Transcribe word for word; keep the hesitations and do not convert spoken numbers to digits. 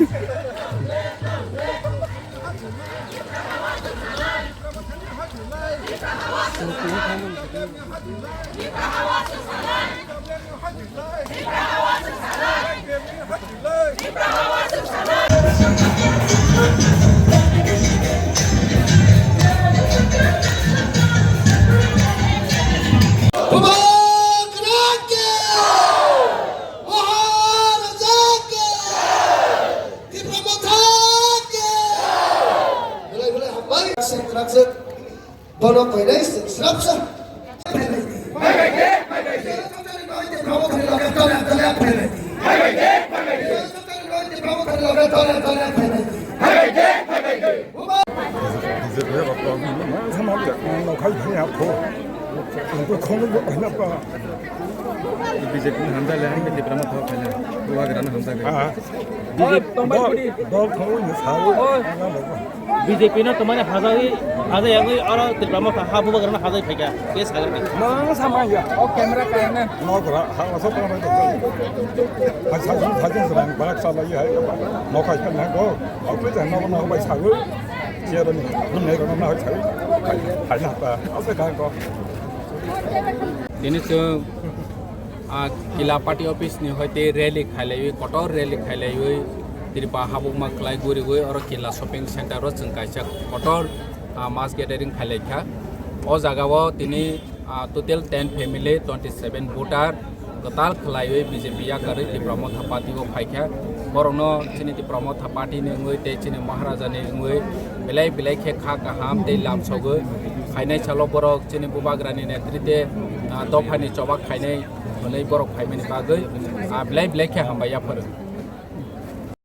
Bubagra ke! Maharaja ke! Tipra Motha ke! Belai belai hambai. Sing rakjak. Bono koinai sing srapsa. B J P ni hamjak le, ang Tipra Motha khaina. Bubagra no hamjak le. Ah. Dol, dol thangwi ni sawi. B J P no tomani hajai, hajai yagwi oro Tipra Motha ha Bubagra no hajai phaikha. Ke sagar ni. Mang sama ya. O camera kaina. Nogra, ha, so tong bai. Hai sa jin, sa jin, sa jin, barak sa lai hai. Nokai kan na go. Au pe jan no no bai sawi. Siya ni, ni ne no na sawi. Hai na ta. Au pe kan go. Tini chwng, ah, Kila Party Office ni hoite rally khailaiwi, kotor rally khailaiwi, Tripura habukma khlai guriwi oro Kila Shopping Center o chwng kaisa kotor, ah, mass gathering khailaikha. O jagao tini, ah, total ten family, twenty seven voter, kwtal khlaiwi B J P yakarwi Tipra Motha Party o phaikha. Borokno chini Tipra Motha Party ni wngwi tei chini Maharaja ni wngwi belai belai khe kha kaham tei lamsogwi phainai salo borok chini Bubagra ni netrite, ah, dophani choba khainai hwnwi borok phaimani bagwi, ah, belai belai khe hambai yapharo.